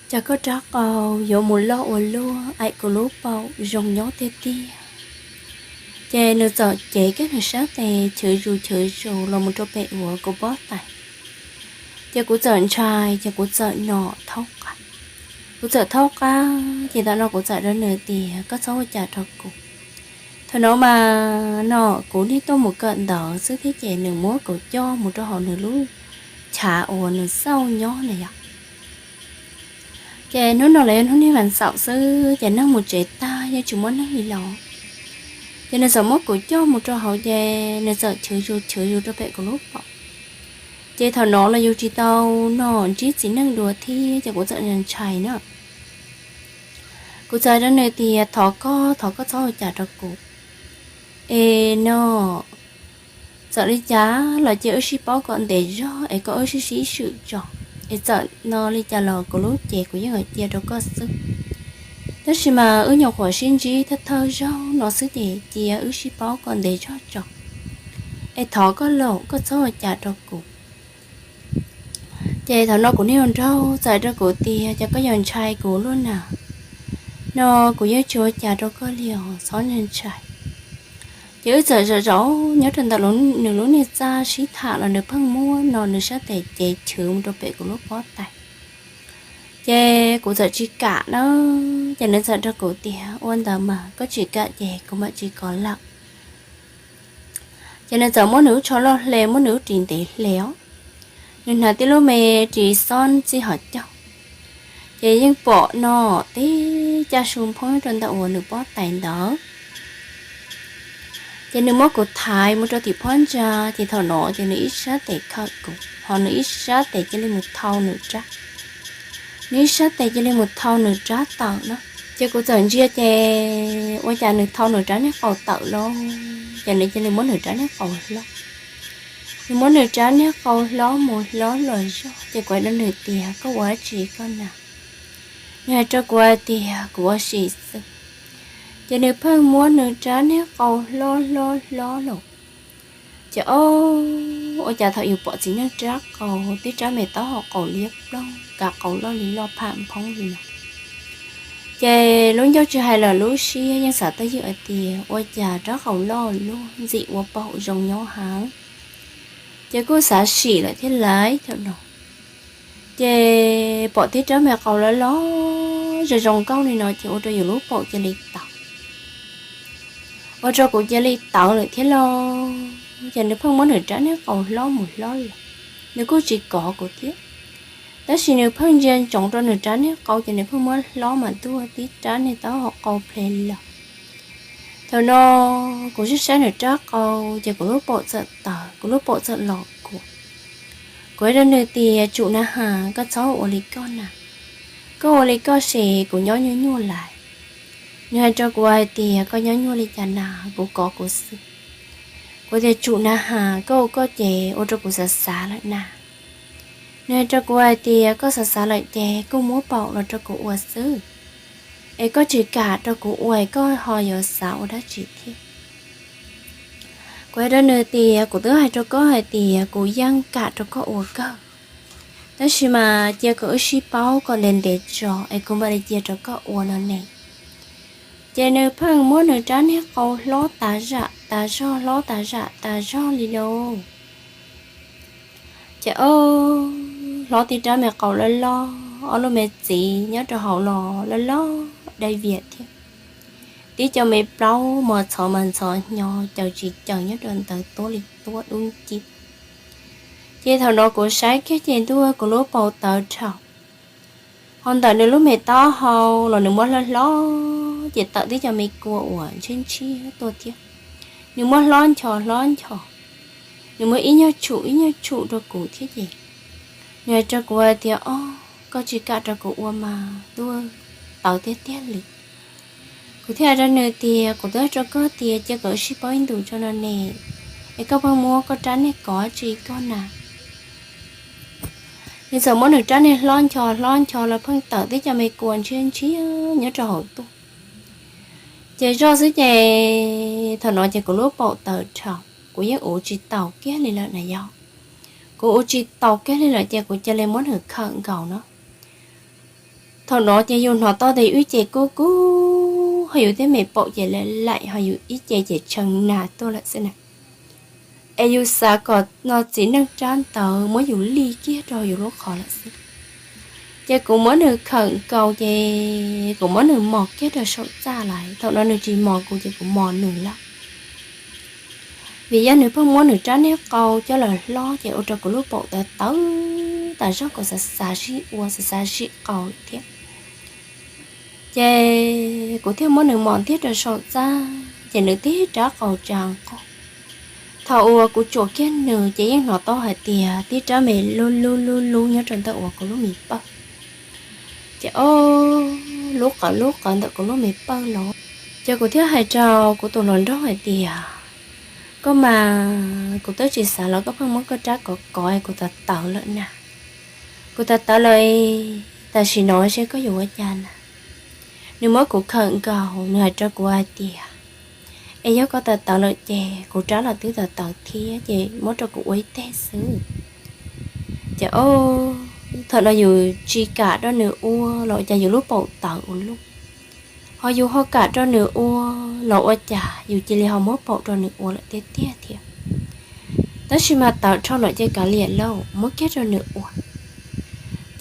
Cas koj rab qau yuav mus loj ua luaj es kuv lub paum zoo nyob tiag tiag. Ces nws txawm cev kiag nws sab tes chwv zus chwv zus los mus rau pem uas kuv pob tais. Ces kuv txawm ntshai ces kuv txawm no thaub qab. Kuv txawm thaub qab ces tam no kuv txawm rau nws tias koj txhob ua cas rau kuv. Thaum no mas no kuv niaj tuaj mus kawm ntawv xwb thiab ces nws muab kuv coj mus rau hauv nws lub chav uas nws xauj nyob na yom. Ces hnub no los yog hnub niaj vas xaum xwb ces neeg mus tsev tag yeej tsis muaj neeg li los. Ces nws txawm muab kuv coj mus rau hauv ces nws txawm chwv zus chwv zus rau pem kuv lub paum. Ces thaum no los yus tsis tau no ntsib txiv neej dua thiab ces kuv txawm ntshai na. Kuv txawm hais rau nws tias thov koj, thov koj txhob ua cas rau kuv. Es no txawm li cas los cia wb sib paub kom ntev zog es kom wb sib sib swm tso. Es txawm no li cas los kuv lub cev kuv yeej yuav cia rau koj xwb. Tab sis mas wb nyuam qhuav sib ntsib thawj thawj zaug no xwb ces cia wb sib paub kom ntev zog tso. Es thov koj los koj txhob ua cas rau kuv. Ces thaum no kuv niag hluas nraug txawm hais rau kuv tias cas koj yuav ntshai kuv luaj na. No kuv yeej tsis ua cas rau koj li os, txhob ntshai. Ces wb txawm zaum zaum nyob rau ntawm nws lub niag txaj sib tham los nws pheej muab no nws sab tes cev chwv mus rau pem kuv lub pob tais. Ces kuv txawm tsis kam na, ces nws txawm rau kuv tias ua ntawd mas koj tsis kam ces kuv mam tsis kov lawm. Ces nws txawm muab nws lub tsho loj hle, muab nws lub ris ntev hle os. Nws hnav tib lub me ris xob txij hauv caug, ces yeej pom no tib caj su nphoob rau ntawm uas nws pob tais ntawd. Ces nws muab kuv thaiv mus rau tim phab ntsa, ces thaum no ces nws ib sab tes khawm kuv, ho nws ib sab tes cia li mus thau nws rab, nws ib sab tes cia li mus thau nws rab tawm na. Ces kuv txawm ntsia ces ua cas nws thau nws rab niag qau tawm los, ces nws cia li muab nws rab niag qau hlob. Nws muab nws rab niag qau hlob mus hlob los zog, ces kuv hais rau nws tias koj ua dab tsi koj na? Nws hais rau kuv hais tias kuv ua si xwb. Ces nws pheej muab nws rab niag qau hlob hlob hlob los. Ces o, ua cas thaum yus pom txiv neej rab qau, tib rab me taub hau qau liab ploog, kav qau loj li loj pham nphoob li no. Ces lub ncauj tsis hais lawm lub siab yeej xav twj ywm hais tias ua cas rab qau loj luaj ntxim ua paum zoo nyob heev. Ces kuj xav sim lawm thiab lauj thaum no. Ces pom tib rab me qau loj loj zoo zoo nkauj li no ces ua rau yus lub paum cia li tawv. Ua rau kuv cia li tawv lawm thiab lauj. Ces nws pheej muab nws rab niag qau hlob mus hlob los, nws kuj tsis kov kuv thiab. Tab sis nws pheej ntsia ntsoov rau nws rab niag qau ces nws pheej muab hlob mas tuaj tib rab niag taub hau qau ple los. Thaum no kuv saib saib nws rab qau, ces kuv lub paum txawm tawv, kuv lub paum txawm los kua. Kuv hais rau nws tias tsum na has, koj txhob ua li koj na, koj ua li koj ces kuv nyob nyuaj nyuaj lawm. Nws hais rau kuv hais tias koj nyob nyuaj li cas na, kuv kov kuv xwb. Kuv tias tsum na has, koj ua koj ces ua rau kuv xav xav lawm na. Nws hais rau kuv hais tias koj xav xav lawm ces kuj muab paum los rau kuv ua xwb, es koj tsis kam rau kuv ua es koj ho yuav xav ua dab tsi thiab? Kuv hais rau nws tias kuv twb hais rau koj hais tias kuv yeej kam rau koj ua kawg, tab sis mas cia kom wb sib paub kom ntev ntev tso es kuv mam li cia rau koj ua no ne. Ces nws pheej muab nws rab niag qau hlob tas zam tas zog, hlob tas zam tas zog li lauj. Ces o, hlob tib rab me qau loj loj, ob lub me txiv nyob rau hauv los loj loj dai viam thiab. Tib co me plaub mos txhov mas ntxhov hnyo, caws tsis caws nyob rau ntawd tuab li tuab dub ncib. Ces thaum no kuv saib kiag ces ntuj, kuv lub paum tawv dhau. Ho ntawm nws lub me taub hau los nws muab hlob hlob ces tawm tib co me kua uas ntshiab ntshiab tuaj thiab. Nws muab hlob ncho hlob ncho, nws muab ib nyuag tshum ib nyuag tshum rau kuv thiab ces nws hais rau kuv hais tias, o, koj tsis kam rau kuv ua mas ntuj, tawv tiag tiag li. Kuv thiaj hais rau nws tias kuv twb hais rau koj tias cia kom wb sib paub ib ntus tso no ne, es koj pheej muab koj rab niag kov tsi koj na. Nws txawm muab nws rab niag hlob ncho hlob ncho los pheej tawm tib co me kua ntshiab ntshiab nyob rau hauv tuaj. Ces zoj xwb ces thaum no ces kuv lub paum tawv dhau, kuv yeej ua tsis taus kiag li lawm na yog. Kuv ua tsis taus kiag li lawm ces kuv cia li muab nws khawm nkaus no. Thaum no ces yus hnov tau tias wb ce kub kub, ho yus tej me paum ces laim laim, ho yus ib ce ces tshee nag tuaj lawm xwb na. Es yus xav kom no txiv neej rab ntawd muab yus lij kiag rau yus lub qhov lawm xwb. Ces kuv muab nws khawm nkaus ces kuv muab nws mos kiag rau saum txaj lawm. Thaum no nws tsis mos kuv ces kuv mos nws lawm. Vim yog nws pheej muab nws rab niag qau coj los hlob ces ua rau kuv lub paum tawv tawv tas zog, kuv xav xav sib ua, xav xav sib qau lawm thiab. Ces kuv thiaj muab nws mos ntiag rau saum txaj ces nws tib rab qau tsa nqug. Thaum uas kuv tsuam kiag nws ces yeej hnov tau hais tias tib rab me lub lub lub lub nyob rau ntawm uas kuv lub me pawg. Ces o, lub qawv lub qawv ntawm kuv lub me pawg los. Ces kuv thiaj hais rau kuv tus hluas nraug hais tias, koj mas, kuv twb tsis xav los koj pheej muab koj rab kov kov es kuv tawv tawv lawm na. Kuv tawv tawv lawm, tam sim no seb koj yuav ua cas na. Nws muab kuv khawm nkaus, nws hais rau kuv hais tias, es yog koj tawv tawv lawm ces kuv rab los twb tawv tawv thiab ces muab rau kuv ua ib teg xwb. Ces o, thaum no yus tsis kam rau nws ua los ua cas yus lub paum tawv ua luaj, ho yus ho kam rau nws ua los ua cas yus cia li ho muab paum rau nws ua lawm tiag tiag thiab. Tab sis mas tawv dhau lawm ces kav liam lauj, muab kiag rau nws ua.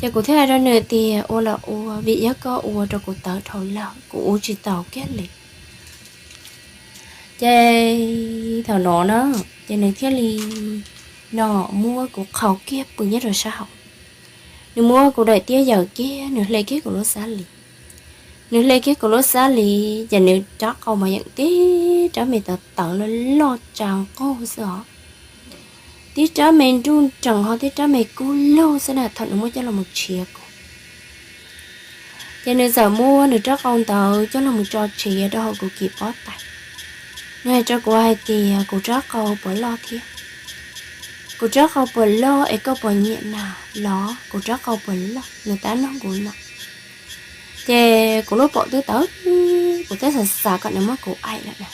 Ces kuv thiaj hais rau nws tias ua los ua, vim yog koj ua rau kuv tawv dhau lawm, kuv ua tsis taus kiag li. Ces thaum no na, ces nws thiaj li no muab kuv qhau kiag pw nyob rau sab hauv. Nws muab kuv daim tiab yawm kiag, nws hle kiag kuv lub xab li. Nws hle kiag kuv lub xab li, ces nws rab qau mas yeem tib rab me tawv tawv loj loj tsa nqug xwb os. Tib rab me nruj nrees ho tib rab me kub lug xwb na thaum nws muab coj los mus tshiav kuv. Ces nws txawm muab nws rab qau ntawd coj los mus tso tshiav rau hauv kuv kis pob tais. Nws hais rau kuv hais tias kuv rab qau puas loj thiab, kuv rab qau puas loj es koj puas nyiam na los kuv rab qau puas loj, nws tab nug kuv no. Ces kuv lub paum twb tawv, kuv twb xav xav kom nws muab kuv aim lawm na.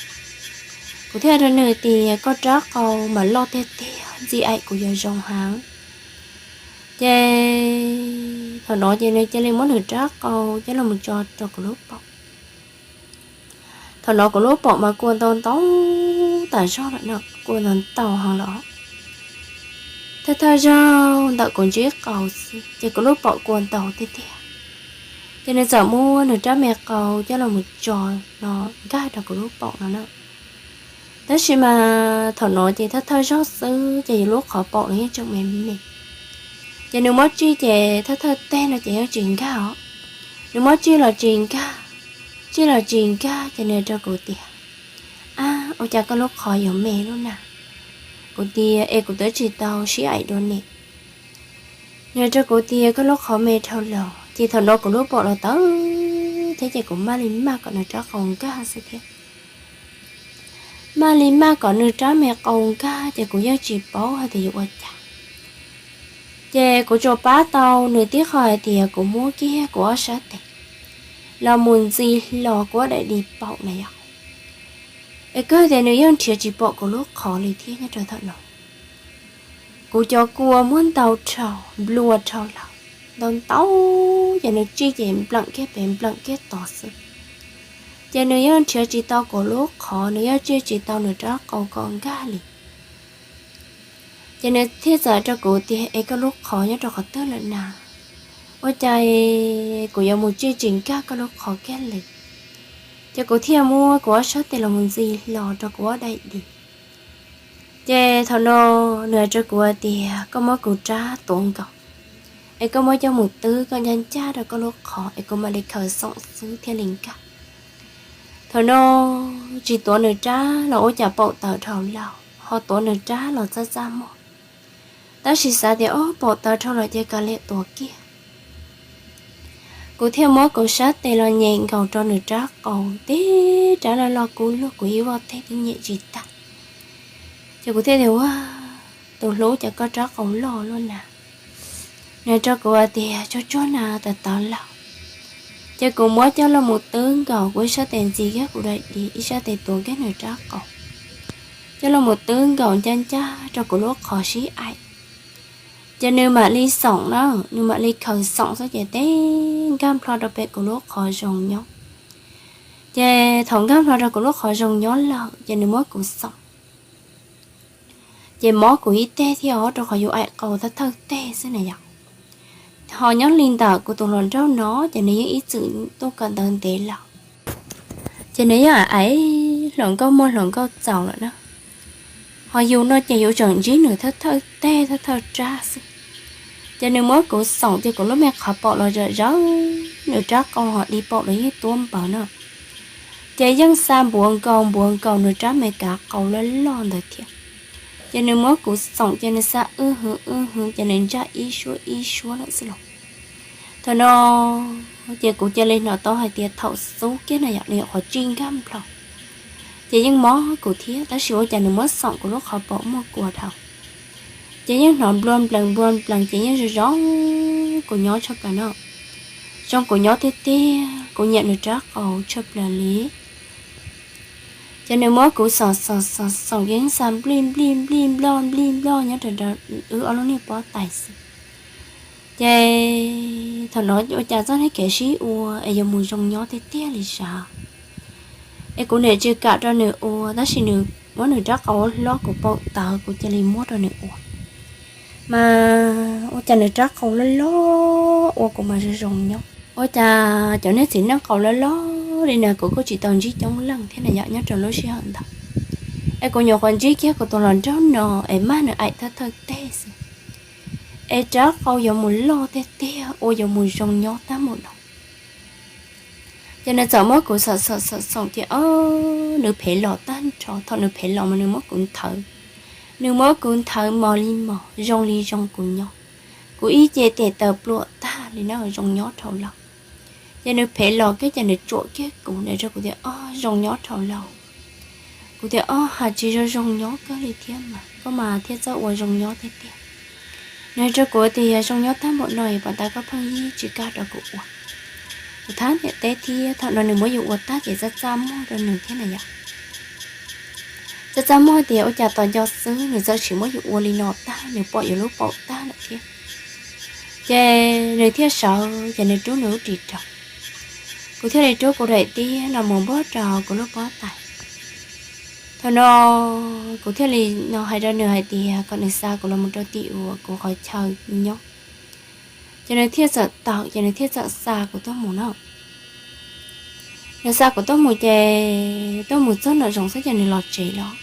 Kuv thiaj hais rau nws tias koj rab qau mas loj tiag tiag, ntxim aim kuv yuav zoo heev. Ces thaum no ces nws cia li muab nws rab qau coj los mus tso rau kuv lub paum. Thaum no kuv lub paum mas kua ntau ntau tas zog lawm no, kua ntau ntau heev los thawj thawj zaug ntawm kuv ntsib qau xwb ces kuv lub paum kua ntau tiag tiag. Ces nws txawm muab nws rab me qau coj los mus tso no nkag rau kuv lub paum no na. Tab sis mas thaum no ces thawj thawj zaug xwb ces yus lub qhov paum no yeej tseem me me. Ces nws muab tsij ces thawj thawj teg no ces yeej tsis nkag os. Nws muab tsij los tsis nkag, tsij los tsis nkag ces nws rau kuv tias, ab, ua cas koj lub qhov yuav me lub na? Kuv tias es kuv twb tsis tau sib aim dua ne. Nws rau kuv tias koj lub qhov me dhau los, ces thaum no kuv lub paum los tawv thiab ces kuv maj li maj kom nws rab qau nkag xwb thiab. Maj li maj kom nws rab me qau nkag ces kuv yeej tsis paub hais tias yuav ua cas. Ces kuv tsuas pab tau nws tib qho hais tias kuv muab kiag kuv ob sab tes los mus ntxi hlo kuv ob daim di paum na yom. Es kawg tias nws yeej nrhiav tsis pom kuv lub qhov li thiab nyob rau thaum no. Kuv cov kua muab ntau dhau, nplua dhau lawm, ntau ntau, ces nws tsij ces npleem kiag pem npleem kiag tod xwb. Ces nws yeej nrhiav tsis tau kuv lub qhov, nws yeej tsij tsis tau nws rab qau kom nkag li. Ces nws thiaj txawm rau kuv tias es koj lub qhov nyob rau qhov twg lawm na? Ua cas kuv yuav mus tsij tsis nkag koj lub qhov kiag li? Ces kuv thiaj muab kuv ob sab tes los mus ntxi hlo rau kuv ob daim di. Ces thaum no nws hais rau kuv hais tias koj muab kuv rab tuav nkaus, es koj muab coj mus twb koj ncaj ncaj rau koj lub qhov es kuv mam li khaws xoom xwb thiaj li nkag. Thaum no tsis tuav nws rab los ua cas paum tawv dhau lawm, ho tuav nws rab los txaj txaj muag. Tab sis xav tias ob paum tawv dhau lawm ces kav liam tuav kiag. Kuv thiaj muab kuv sab tes los nyem nkaus rau nws rab qau, tib rab loj loj kub lug kuv ib voj teg twb nyem tsis tag. Ces kuv thiaj tias ua, tus hlub, cas koj rab qau loj luaj na? Nws rau kuv hais tias tsuag tsuag na, tawv tawv lawm. Ces kuv muab coj los mus twb nkaus, kuv ib sab tes ntxi kiag kuv daim di, ib sab tes tuav kiag nws rab qau, coj los mus twb nkaus ncaj ncaj rau kuv lub qhov sib aim. Ces nws mam li xoom na, nws mam li khaws xoom xwb ces teb nkag nplho rau pem kuv lub qhov zoo nyob. Ces thaum nkag nplho rau kuv lub qhov zoo nyob lawm ces nws muab kuv xoom, ces mob kuv ib teg thiab os, rau qhov yus aim qau thawj thawj teg xwb na yom. Ho nyob li ntawm kuv tus hluas nraug no ces nws yeej ib txwm tuaj kawm ntawv ntev lawm, ces nws yeej aim hluas nkauj muaj hluas nkauj txaus lawm na. Ho yus no ces yus tseem ntsib nws thawj thawj teg thawj thawj rab xwb. Ces nws muab kuv xoom ces kuv lub me qhov paum los zom zaws, nws rab qau ho di paum los yeej tuab npaws no. Ces yeej xa npuav nkaus npuav nkaus nws rab me kav qau loj loj ntawd thiab. Ces nws muab kuv xoom ces nws xa wj hwv wj hwv ces nws ntsaj ib suab ib suab lawm xwb los. Thaum no ces kuv cia li hnov tau hais tias thaum xub kiag na yom, nws nyuam qhuav tsij nkag nplho, ces yeej mob kuv thiab, tab sis ua cas nws muab xoom kuv lub qhov paum muaj kua dhau, ces yeej hnov nplua nplees nplua nplees ces yeej zoo zoo kuv nyob tshaj plaws no. Zoo kuv nyob tiag tiag, kuv nyiam nws rab qau tshaj plaws li. Ces nws muab kuv xoom xoom xoom xoom ces yeej xa nplij nplij nplij nploj nplij nploj nyob rau wb ob lub niag pob tais xwb. Ces thaum no ua cas txoj niag kev sib ua es yuav mus zoo nyob tiag tiag li sav. Es kuv niam tsis kam rau nws ua, tab sis nws muab nws rab qau hlob kuv paum tawv, kuv cia li muab rau nws ua. Mas ua cas nws rab qau loj loj ua kuv mas zoo zoo nyob. Ua cas cov niag txiv neej qau loj loj li na kuv kuj tsis tau ntsib coob leej thiab na yom nyob rau lub sij hawm ntawd. Es kuv nyuam qhuav ntsib kiag kuv tus hluas nraug no es mag nws aim thawj thawj teg xwb, es rab qau yuav mus loj tiag tiag ua yuav mus zoo nyob tag npaum no. Ces nws txawm muab kuv xoom xoom xoom xoom ces o, nws phem los tag nrho. Thaum nws phem los mas nws muab kuv nthawv, nws muab kuv nthawv mos li mos zoo li zoo kuv nyob. Kuv ib ce tes taw pluam tag li na, zoo nyob dhau lawm. Ces nws phem los kiag ces nws tsuam kiag kuv, nws rau kuv tias o, zoo nyob dhau lawm. Kuv tias o, hais tsis zoo zoo nyob kawg li thiab mas, koj mas thiaj txawj ua zoo nyob tiag tiag. Nws rau kuv tias zoo nyob tag npaum no es puas tas koj pheej yig tsis kam rau kuv ua. Kuv thab niam teb thiab, thaum no nws muab yus ua tag ces txaj txaj muag rau nws thiab na yom. Txaj txaj muag tias ua cas tos nco xwb nws txawm sim muab yus ua li no tag, nws pom yus lub paum tag lawm thiab. Ces nws thiaj sawv ces nws rub nws lub ris rau, kuv thiaj li rub kuv daim tiab no mus npuab rau kuv lub pob tais. Thaum no kuv thiaj li no hais rau nws hais tias kom nws xa kuv los mus rau tim uas kuv qhov chaw nyob. Ces nws thiaj txawm tawm ces nws thiaj txawm xa kuv tuaj mus no. Nws xa kuv tuaj mus ces tuaj mus txog nram zoov xwb ces nws los tsev los.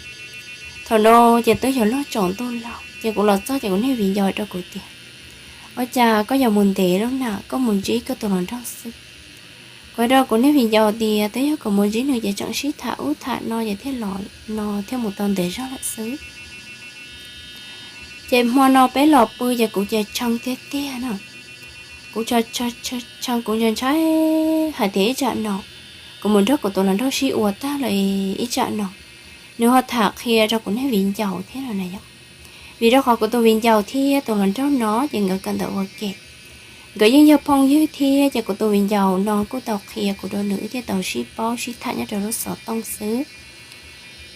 Thaum no ces twb yog luag tsaus ntuj lawm ces kuv los txog ces kuv niag viv ncaus hais rau kuv tias, ua cas koj yuav mus ntev lub na, koj mus ntsib koj tus hluas nraug xwb. Kuv hais rau kuv niag viv ncaus tias twb yog kuv mus ntsib nws ces tseem sib tham ub tham no ces thiaj los no thiaj mus tau ntev zog lawm xwb. Ces hmo no peb los pw ces kuv ces tshee tiag tiag no. Kuv tshee kuv ntshai ntshai hais tias ib tsam no kuv mus nrog kuv tus hluas nraug sib ua tag lawm ib tsam no nws ho tham qhia rau kuv niag viv ncaus thiab no na yom. Vim rau qhov kuv tus viv ncaus thiab tus hluas nraug no ces nkawd kawm ntawv ua ke, nkawd yeej yog phooj ywg thiab ces kuv tus viv ncaus no kuj tau qhia kuv rau nws wb thiaj tau sib paub sib tham nyob rau lub xov tooj xwb.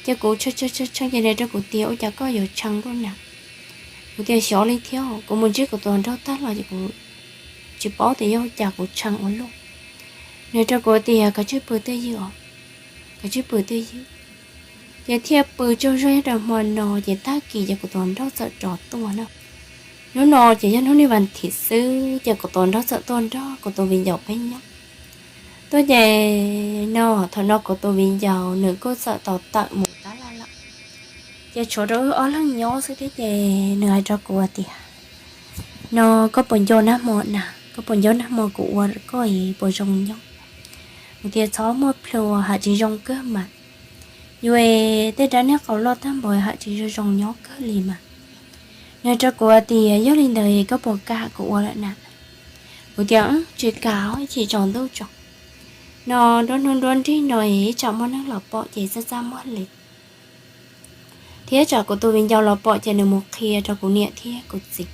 Ces kuv tshee tshee tshee ces nws rau kuv tias ua cas koj yuav tshee luaj na. Kuv tias xyov li thiab, kuv mus ntsib kuv tus hluas nraug tag los ces kuv tsis paub tias yog cas kuv tshee ua luaj. Nws rau kuv tias koj tsij pw twj ywm os, koj tsij pw twj ywm. Ces thiaj pw tsaug zog nyob rau hmo no ces tag kis ces kuv tus hluas nraug txawm rov tuaj na. Hnub no ces yog hnub niaj vas thiv xwb ces kuv tus hluas nraug txawm tuaj nrog kuv tus viv ncaus peb nyob. Tuaj ces no thaum no kuv tus viv ncaus nws kuj txawm tau tawm mus tab laj lawm. Ces tshuav rau wb ob leeg nyob xwb thiab ces nws hais rau kuv tias, no koj puas nco nag hmo na, koj puas nco nag hmo kuv ua koj puas zoo nyob? Kuv tias txhob muaj plhua, ham tsis zoo kawg mas. Yuav tej rab niag qau loj tag npaum ham tsis zoo zoo nyob kawg li mas. Nws rau kuv tias yog li ntawd koj puas kam kuv ua lawm na? Kuv tias tsis kam, ib chim tsaus ntuj tso. No nruab hnub nruab nrig no ib tsam muaj neeg los pom ces txaj txaj muag li. Thiab tsam kuv tus viv ncaus los pom ces nws mus qhia rau kuv niam thiab kuv txiv.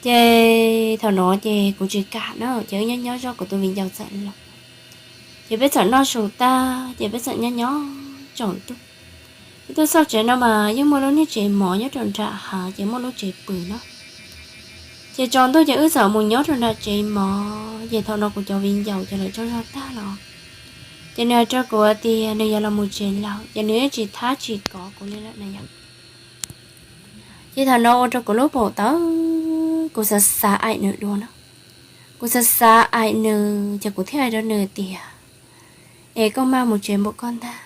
Ces thaum no ces kuv tsis kam na, ces wb nyob nyob zoj kuv tus viv ncaus txawm los. Ces peb txawm noj su tag ces peb txawm nyob nyob tsaus ntuj. Peb tuaj txog tsev no mas yeej muaj lub niag tsev mov nyob rau nram hav ces muaj lub tsev pw no. Ces tsaus ntuj ces wb txawm mus nyob rau nram tsev mov, ces thaum no kuv cov viv ncaus ces lawv tsaug zog tag los, ces nws hais rau kuv tias nws yuav los mus tsev lawm, ces nws yeej tsis thab tsis kov kuv li lawm na yom. Ces thaum no ua rau kuv lub paum tawv, kuv xav xav aim nws dua no. Kuv xav xav aim nws ces kuv thiaj hais rau nws tias, es koj maj mus tsev npaum koj ntag.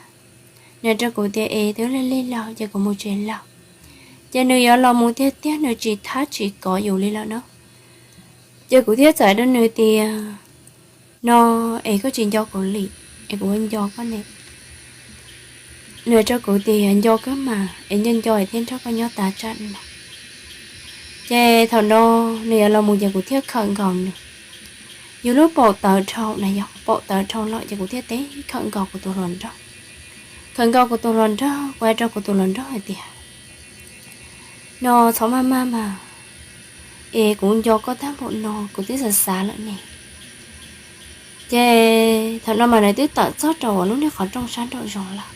Nws hais rau kuv tias es twb lig lig lawm ces kuv mus tsev lawm. Ces nws yuav los mus tiag tiag, nws tsis thab tsis kov yus li lawm no. Ces kuv thiaj txawm hais rau nws tias, no, es koj tsis nco kuv li, es kuv ua nco koj ne. Nws hais rau kuv tias nco kawg mas, es nco nco es thiaj nrog koj nyob tas tsam no. Ces thaum no nws yuav los mus ces kuv thiaj khawm nkaus nws. Yus lub paum tawv dhau na yog, paum tawv dhau lawm ces kuv thiaj teb khawm nkaus kuv tus hluas nraug. Khawm nkaus kuv tus hluas nraug, kuv hais rau kuv tus hluas nraug hais tias, no txhob maj maj mas, es kuv nco koj tag npaum no kuv twb xav xav lawm ne. Ces thaum no mas nws twb tawm txog rau lub niag qhov rooj sab nraum zoov lawm.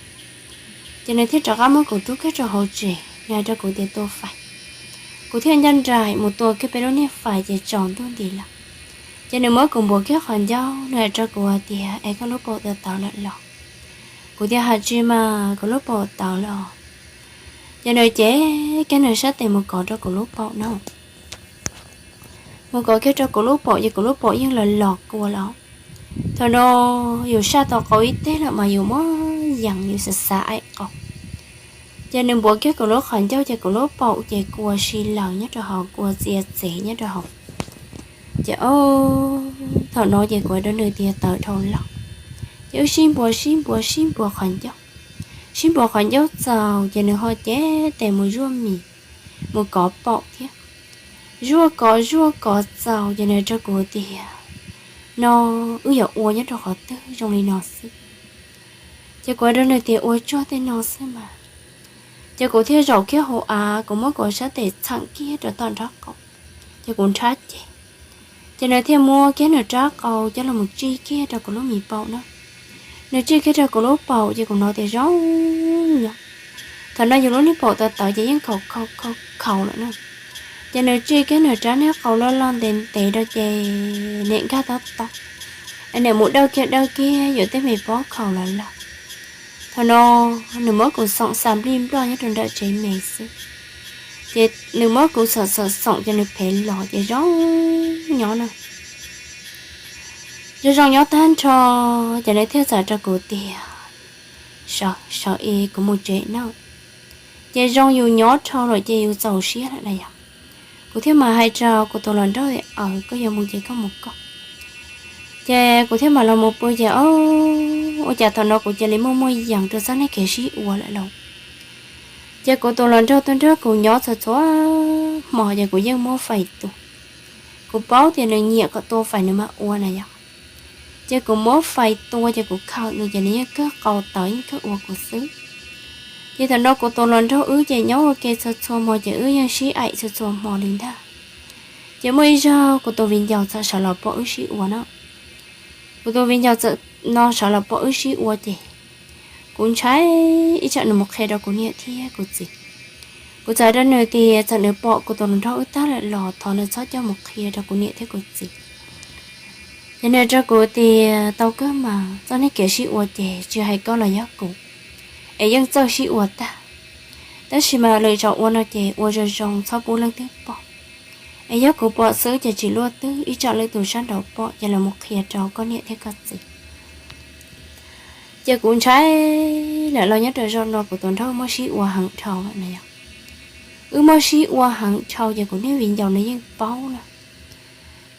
Ces nws thiaj rov qab muab kuv rub kiag rau hauv tsev, nws hais rau kuv tias tua fais. Kuv thiaj ncaj nraim mus tua kiag peb lub niag fais ces tsaus ntuj nti lawm. Ces nws muab kuv npuav kiag qhov ncauj, nws hais rau kuv hais tias es koj lub paum tawv tawv lawm los? Kuv tias hais tsis mas, kuv lub paum tawv lawm. Ces nws cev kiag nws sab tes mus kov rau kuv lub paum no. Mus kov kiag rau kuv lub paum ces kuv lub paum yeej los los kua lawm. Thaum no yus saj tau qau ib teg lawm mas yus muab yees, yus xav xav aim qau. Ces nws npuav kiag kuv lub qhov ncauj ces kuv lub paum ces kua si laws nyob rau hauv, kua txias txev nyob rau hauv. Ces o, thaum no ces kuv hais rau nws tias tawv dhau lawm. Ces wb sib npuav sib npuav sib npuav qhov ncauj, sib npuav qhov ncauj txaus ces nws ho cev tes mus zuaj mis, mus kov paum thiab. Zuaj kov zuaj kov txaus ces nws hais rau kuv tias, no, wb yuav ua nyob rau qhov twg zoo li no xwb? Ces kuv hais rau nws tias ua tsuag tej no xwb mas. Ces kuv thiaj zaum kiag hauv av, kuv muab kuv sab tes txheem kiag rau tom nrab qaum, ces kuv nrhab ces. Ces nws thiaj muab kiag nws rab qau coj los mus tsij kiag rau kuv lub mis paum na. Nws tsij kiag rau kuv lub paum ces kuv hnov tias zoo nyob. Thaum no yus lub niag paum tawv tawv ces yeej khaus khaus khaus lawm na. Ces nws tsij kiag nws rab niag qau loj loj ntev ntev rau ces nim nkag tob tob, nim mus dawj kiag dawj kiag yuav tej me pob khaus los lawm. Thaum no nws muab kuv xoom xa nplij nploj nyob rau nram tsev me xwb. Ces nws muab kuv xoom xoom xoom ces nws phem los ces zoo nyob na. Zoo zoo nyob tag nrho, ces nws thiaj txawm rau kuv tias, sawv, sawv es kuv mus tsev na. Ces zoo yus nyob dhau lawm ces yus txaus siab lawm na yom. Kuv thiaj mam hais rau kuv tus hluas nraug tias, aws, koj yuav mus ces koj mus koj. Ces kuv thiaj mam los mus pw ces o, ua cas thaum no kuv cia li muaj muaj yees rau txoj neej kev sib ua lawm lauj. Ces kuv tus hluas nraug tuaj nrog kuv nyob txhua txhua hmo ces kuv yeej muab fais tua. Kuv paub tias nws nyiam kom tua fais nws mam ua na yom. Ces kuv muab fais tua ces kuv khawm nws ces nws yeej kawg qau tawv yeej kawg ua kuv xwb. Ces thaum no kuv tus hluas nraug wb ces nyob ua ke txhua txhua hmo ces wb yeej sib aim txhua txhua hmo li ntag. Ces muaj ib zaug kuv tus viv ncaus txawm sawv los pom wb sib ua na. Kuv tus viv ncaus txawm no sawv los pom wb sib ua ces kuv ntshai ib tsam nws mus qhia rau kuv niam thiab kuv txiv. Kuv txawm hais rau nws tias txawm nws pom kuv tus hluas nraug wb tag lawm los thov nws txhob coj mus qhia rau kuv niam thiab kuv txiv. Ces nws hais rau kuv tias tau kawg mas, txoj neej kev sib ua ces tsis hais koj los yog kuv es yeej txawj sib ua tag. Tab sis mas lwm zaus ua no ces ua zoo zoo txhob pub leej twg pom, es yog kuv pom xwb ces tsis luaj twg, ib tsam leej twg sab nraud pom ces los mus qhia rau koj niam thiab koj txiv. Ces kuv ntshai lawm los nyob rau zaum no kuv tus nraug muab sib ua heev dhau lawm na yom. Wb muab sib ua heev dhau ces kuv niag viv ncaus nws yeej paub na.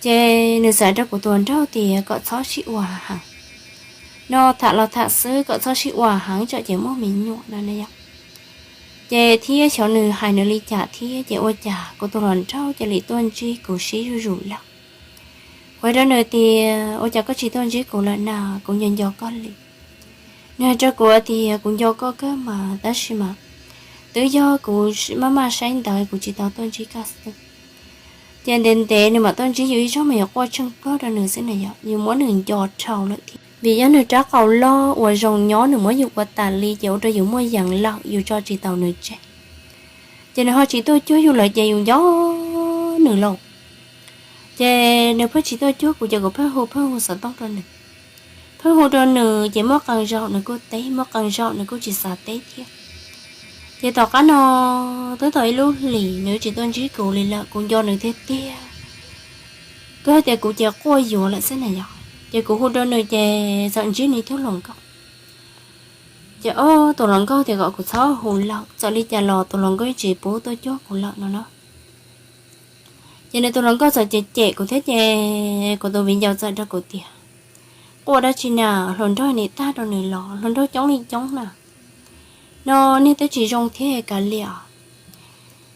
Ces nws txawm hais rau kuv tus nraug tias kom txhob sib ua heev, no tham los tham xwb kom txhob sib ua heev tsam ces muaj me nyuam no na yom. Ces thiab xyov nws hais nws li cas thiab ces ua cas kuv tus hluas nraug cia li tuaj ntsib kuv sib zuj zus lawm. Kuv hais rau nws tias ua cas koj tsis tuaj ntsib kuv lawm na, kuv nco nco koj li. Nws hais rau kuv tias kuv nco koj kawg mas tab sis mas twb yog kuv maj maj saib ntawd kuv tsis tau tuaj ntsib koj xwb. Ces ntev ntev nws mam tuaj ntsib yus ib zaug mas yuav quaj tsheej plog rau nws xwb na yom, yus muab nws nco dhau lawm thiab. Vim yog nws rab qau loj uas zoo nyob nws muab yus ua tas li ces ua rau yus muaj yees lawm yus tso tsis tau nws tseg. Ces nws ho tsis tuaj cuag yus lawm ces yus nco nws lauj. Ces nws pheej tsis tuaj cuag kuv ces kuv pheej hu pheej hu xov tooj rau nws, pheej hu rau nws ces muaj qee zaum nws kuj teb, muaj qee zaum nws kuj tsis xav teb thiab. Ces tom qab no twb tau ib lub hlis nws tsis tuaj ntsib kuv li lawm, kuv nco nws tiag tiag. Kuv hais tias kuv ces quaj yuav lawm xwb na yog, ces kuv hu rau nws ces txawm ntsib nws ib tug hluas nkauj. Ces ob tus hluas nkauj tias kom kuv txhob hu lawm, txawm li cas los tus hluas nkauj tsis pub tuaj cuag kuv lawm no na. Ces nws tus hluas nkauj txawm cem cem kuv thiab ces kuv tus viv ncaus txawm rau kuv tias, quaj dab tsi na, hluas nraug nim tag rau nws los, hluas nraug coob li coob na, no niag twb tsis zoo thiab kav liam.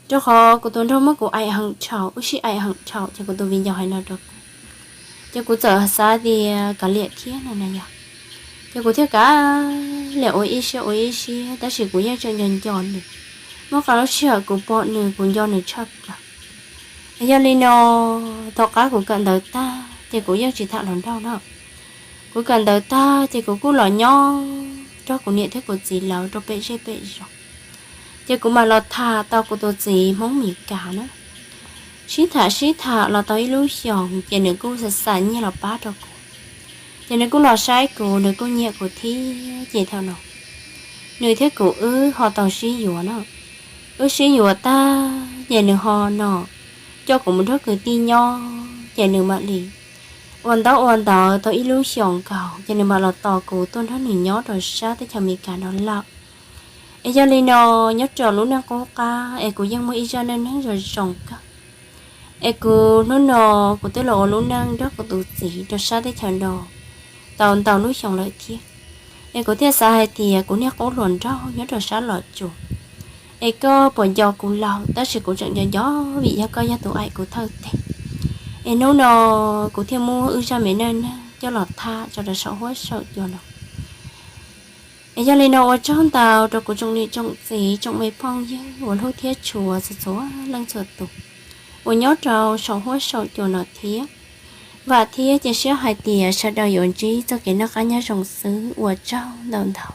Rau qhov kuv tus nraug muab kuv aim heem thaum, wb sib aim heem thaum ces kuv tus viv ncaus hais no rau kuv, ces kuv txawm xav tias kav liam thiab no na yog. Ces kuv thiaj kav liam ua ib siab ua ib siab, tab sis kuv yeej tseem nco nco nws, muaj qee lub sij hawm kuv pom nws kuv nco nws tshaj plaws. Yog li no tom qab kuv kawm ntawv tag ces kuv yeej tsis tham hluas nraug na. Kuv kawm ntawv tag ces kuv kuj los nyob nrog kuv niam thiab kuv txiv lawv rau pem zej pem zos, ces kuv mam los tham tau kuv tus txiv Hmoob Mes Kas na. Sib tham sib tham los tau ib lub xyoos ces nws kuj xa xa nyiaj los pab rau kuv, ces nws kuj los saib kuv, nws kuj nyiam kuv thiab ces thaum no nws thiab kuv wb ho tau sib yuav na. Wb sib yuav tag ces nws ho no coj kuv mus nrog kwv tij nyob ces nws mam li ua ntaub ua ntawv tau ib lub xyoos nkaus ces nws mam los tos kuv tuaj nrog nws nyob rau sab teb chaws Amelikas no lawm. Es yog li no nyob rau lub neej qub qab es kuv yeej muaj ib zaj neej neeg zoo zoo kawg. Es kuv hnub no kuv twb los ua lub neej nrog kuv tus txiv rau sab teb chaws no tau ntau lub xyoo lawm thiab. Es kuv thiaj xav hais tias kuv niag qub hluas nraug nyob rau sab Los Tsuas, es koj puas nco kuv lawm, tab sis kuv tseem nco nco vim yog koj yog tus aim kuv thawj teg. Es hnub no kuv thiaj muab wb zaj me neej neeg coj los tham tso rau saum huab saum cua no. Es yog li no ua tsaug ntau rau kuv tsoom niam tsoom txiv tsoom me phooj ywg uas hlub thiab tshua txhua txhua leej txhua tus uas nyob rau saum huab saum cua no thiab. Vam thiab cia siab hais tias sawv daws yuav ntsib txoj kev noj qab nyob zoo xwb, ua tsaug ntau ntau.